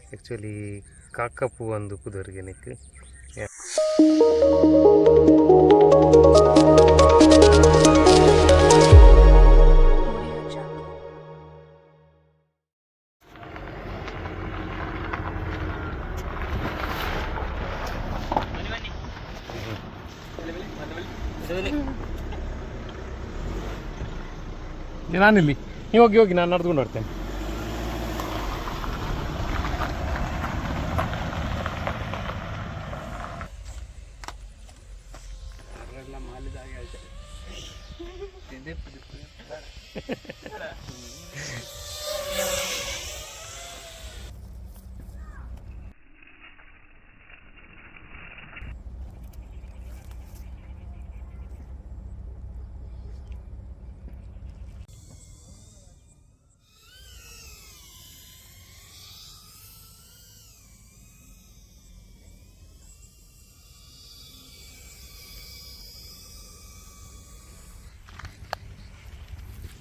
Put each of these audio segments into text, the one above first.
Actually ಕಾಕಪೂ ಅಂದು ಪುದರ್ಗೆ ನೆಕ್. Audio Jungle. ನಾನಿಲ್ಲಿ, ನೀವು ಹೋಗಿ ಹೋಗಿ, ನಾನು ನಡೆದುಕೊಂಡು ಬರ್ತೇನೆ.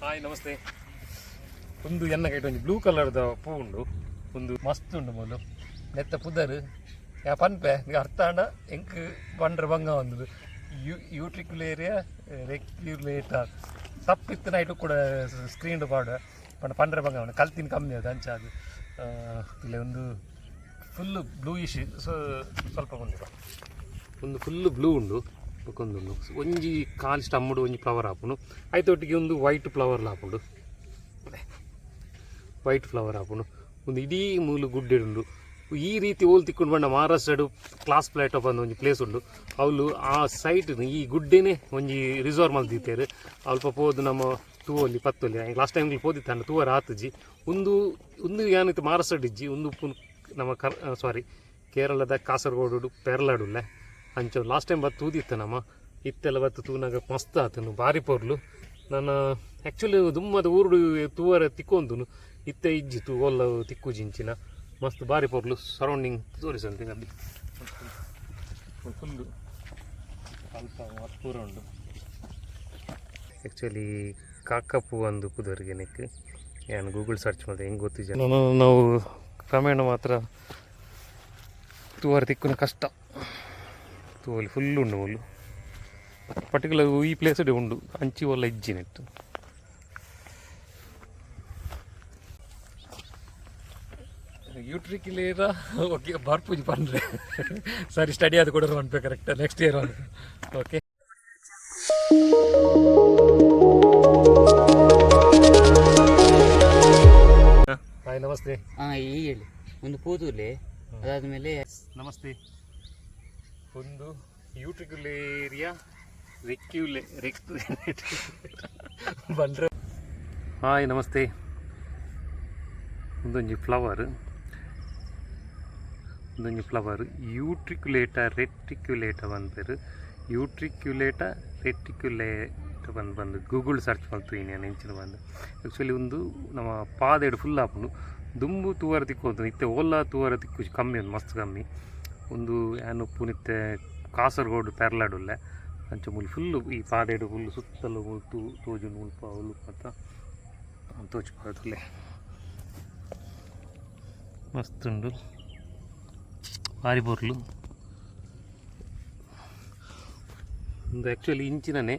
ಹಾಯ್, ನಮಸ್ತೆ. ಒಂದು ಎನ್ನ ಕೈಟ್ ಒಂಜಿ ಬ್ಲೂ ಕಲರ್ದ ಪೂ ಉಂಡು. ಒಂದು ಮಸ್ತ್ ಉಂಡು ಮೊದಲು. ನೆತ್ತ ಪುದರ್ ಯಾ ಪನ್ಪೆ ಅರ್ಥ ಆಂಡ ಎಂಕ್ ಪಂಡ್ರೆ ಬಂಗ ಒಂದು you ಯೂಟ್ರಿಕ್ಯುಲೇರಿಯಾ ರೆಕ್ಯುಲೇಟರ್. ತಪ್ಪಿತ್ತು ನೈಟು ಕೂಡ ಸ್ಕ್ರೀನ್ ಪಾಡ ಪಂಡ ಪಂಡ್ರೆ ಬಂಗ ಅವನು ಕಲ್ತಿನ ಕಮ್ಮಿ ಅದು ಅಂಚ ಅದು. ಇಲ್ಲ, ಒಂದು ಫುಲ್ಲು ಬ್ಲೂಯಿಶ್. ಸ್ವಲ್ಪ ಬಂದಿದೆ. ಒಂದು ಫುಲ್ಲು ಬ್ಲೂ ಉಂಡು, ಬೊಕೊಂದುಂಡು ಒಂಜಿ ಕಾಲು ಸ್ಟಮ್ಮುಡು ಒಂಜಿ ಫ್ಲವರ್ ಆಪುಂಡು. ಐತೊಟ್ಟಿಗೆ ಒಂದು ವೈಟ್ ಫ್ಲವರ್ ಆಪುಂಡು, ವೈಟ್ ಫ್ಲವರ್ ಆಪುಂಡು. ಒಂದು ಇಡೀ ಮೂಲು ಗುಡ್ಡೆ ಉಂಡು. ಈ ರೀತಿ ಓಲ್ ತಿಕ್ಕೊಂಡು ಬಂಡ ಮಹಾರಾಷ್ಟ್ರಡು ಕ್ಲಾಸ್ ಪ್ಲೇಟ್ ಬಂದು ಒಂಜಿ ಪ್ಲೇಸ್ ಉಂಡು. ಅವ್ಲು ಆ ಸೈಟ್ ಈ ಗುಡ್ಡೆನೆ ಒಂಜಿ ರಿಸರ್ವ್ ಮಲ್ದಿತ್ತೇರು. ಅಲ್ಪ ಪೋದು ನಮ್ಮ ತೂವೊಲಿ ಪತ್ತೊಲಿ. ಲಾಸ್ಟ್ ಟೈಮ್ ಪೋದಿತ್ತಾಂಡ ತೂವರ ಆತುಜಿ. ಒಂದು ಒಂದು ಯಾನಿತ್ತು ಮಹಾರಾಷ್ಟ್ರ ಇಜ್ಜಿ. ಒಂದು ನಮ್ಮ ಕರ್ ಸಾರಿ ಕೇರಳದ ಕಾಸರಗೋಡು ಪೆರ್ಲಾಡುಲ್ಲೆ. ಅಂಚ ಲಾಸ್ಟ್ ಟೈಮ್ ಬತ್ತು ತೂದಿತ್ತು ನಮ್ಮ. ಇತ್ತೆಲ್ಲ ಬತ್ತು ತೂನಾಗ ಮಸ್ತ್ ಆತನು, ಬಾರಿ ಪೊರ್ಲು. ನಾನು ಆ್ಯಕ್ಚುಲಿ ದುಮ್ಮದ ಊರುಡು ತೂವರೆ ತಿಕ್ಕೊಂದುನು ಇತ್ತೆ ಇಜ್ಜಿ ತೂ ಒಲ್ಲ ತಿಕ್ಕುಜಿ ಇಂಚಿನ. ಮಸ್ತ್ ಬಾರಿ ಪೊರ್ಲು. ಸರೌಂಡಿಂಗ್ ತೋರಿಸಂತೆ. ಅಲ್ಲಿ ಫುಲ್ಲು ಅಲ್ಪ ಪೂರ ಉಂಡು. ಆ್ಯಕ್ಚುಲಿ ಕಾಕಪೂ ಅಂದು ಪುದರ್ಗೆ ನೆಕ್. ನಾನು ಗೂಗಲ್ ಸರ್ಚ್ ಮಾಡಿದೆ, ಹೆಂಗೆ ಗೊತ್ತಿದೆ. ನಾವು ಕ್ರಮೇಣ ಮಾತ್ರ ತೂವರೆ ತಿಕ್ಕುನ ಕಷ್ಟ. ತೂವಲ್ಲಿ ಫುಲ್ ಉಂಡು ಮುಲ್ಲು. ಪರ್ಟಿಕ್ಯುಲರ್ ಈ ಪ್ಲೇಸ್ ಉಂಡು, ಅಂಚಿ ಒಲ್ಲ ಇಜ್ಜಿ ನೆಟ್ಟು. ಯೂಟ್ರಿಕ್ಯುಲೇರ ಓಕೆ ಬರ್ಪುಜಿ ಪನ್ರೆ. ಸರಿ, ಸ್ಟಡಿ ಅದು ಕೂಡ ಪನ್ಪೆ correct next year. Okay. Hi, ನಮಸ್ತೆ. ಹಾಂ, ಈ ಹೇಳಿ ಒಂದು ಪೂತೂರ್ಲೆ, ಅದಾದಮೇಲೆ. ನಮಸ್ತೆ. ಒಂದು ಯೂಟ್ರಿಕ್ಯುಲೇರಿಯಾ ರೆಕ್ಯುಲೆ ರೆಕ್ ಬಂದ್ರೆ. ಹಾಯ್, ನಮಸ್ತೆ. ಒಂದೊಂಜಿ ಫ್ಲವರ್, ಒಂದೊಂಜಿ ಫ್ಲವರ್ ಯೂಟ್ರಿಕ್ಯುಲೇಟ ರೆಟಿಕ್ಯುಲೇಟ ಪನ್ಪೆರ್. ಯೂಟ್ರಿಕ್ಯುಲೇಟ ರೆಟಿಕ್ಯುಲೇಟ ಬಂದು ಬಂದು ಗೂಗಲ್ ಸರ್ಚ್ ಮಲ್ತು ನಾನು ಇಂಚಿನ ಬಂದು. ಆ್ಯಕ್ಚುಲಿ ಒಂದು ನಮ್ಮ ಪಾದೆಡ್ ಫುಲ್ ಆಪುಂಡು. ದುಂಬು ತೂವರ ತಿಕ್ಕೋದು ಇತ್ತೆ ಓಲ್ಲ ತೂವರ ತಿಕ್ಕು ಕಮ್ಮಿ ಉಂಡು, ಮಸ್ತ್ ಕಮ್ಮಿ. ಒಂದು ಯಾನ್ ಉಪ್ಪುನಿತ್ತೆ ಕಾಸರಗೋಡು ಪೆರ್ಲಾಡುಲ್ಲೆ. ಅಂಚ ಮೂಲು ಫುಲ್ಲು ಈ ಪಾದೆಡ್ ಫುಲ್ಲು ಸುತ್ತಲೂ ತೂ ತೋಜುಂಡು. ಮುಲ್ಪ ಅವ್ಲು ಮಾತ ತೋಜಿಪಾದುಲ್ಲೆ. ಮಸ್ತ್ ಉಂಡು, ಬಾರಿ ಪೊರ್ಲು. ಒಂದು ಆ್ಯಕ್ಚುಲಿ ಇಂಚಿನನೇ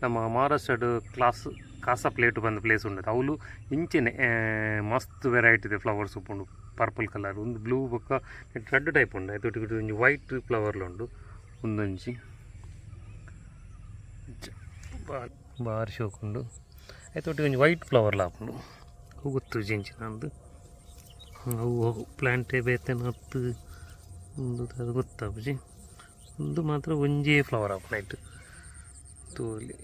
ನಮ್ಮ ಮಹಾರಾಷ್ಟ್ರಡ್ ಕ್ಲಾಸ್ ಕಾಸ ಪ್ಲೇಟ್ ಬಂದ ಪ್ಲೇಸ್ ಉಂಡು. ಅವುಲು ಇಂಚೆನೆ ಮಸ್ತ್ ವೆರೈಟಿದ ಫ್ಲವರ್ಸ್ ಉಪ್ಪುಂಡು. ಪರ್ಪಲ್ ಕಲರ್ ಒಂದು, ಬ್ಲೂ ಬೊಕ್ಕ ರೆಡ್ ಟೈಪ್ ಉಂಡು. ಐತೊಟ್ಟಿಗೆ ಒಂಜಿ ವೈಟ್ ಫ್ಲವರ್ಲ ಉಂಡು ಒಂದೊಂಜಿ. ಬಾರಿ ಶೋಕ್ ಉಂಡು. ಐತೊಟ್ಟಿಗೆ ಒಂಜಿ ವೈಟ್ ಫ್ಲವರ್ಲ ಆಪುಂಡು. ಅವು ಗೊತ್ತುಜಿ ಇಂಚಿನ ಅಂದ್. ಅವು ಪ್ಲ್ಯಾಂಟೇ ಬೇತೆನ ಅತ್ತು ಉಂದು ಅದು ಗೊತ್ತಾಪುಜಿ. ಉಂದು ಮಾತ್ರ ಒಂಜೇ ಫ್ಲವರ್ ಆಪುಂಡು ಐಟ್. ತೂಲಿ,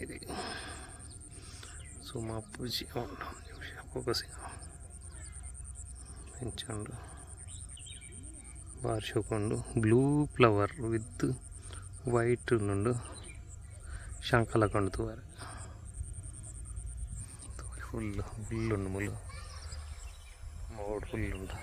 ಸುಮಾಪುಜಿ. ಉಂಡು ನಿಮಿಷ, ಫೋಕಸಿಂಗ್ ಇಂಚ ಉಂಡು. ಬಾರಿ ಶೋಕು ಉಂಡು. ಬ್ಲೂ ಫ್ಲವರ್ ವಿತ್ ವೈಟ್ ಉಂಡು. ಶಂಕಲ ಕೊಂಡು ತೂವರೆ ಫುಲ್ ಫುಲ್ ಉಂಡು. ಮುಲು ಮೋಡ್ ಫುಲ್ ಉಂಡು.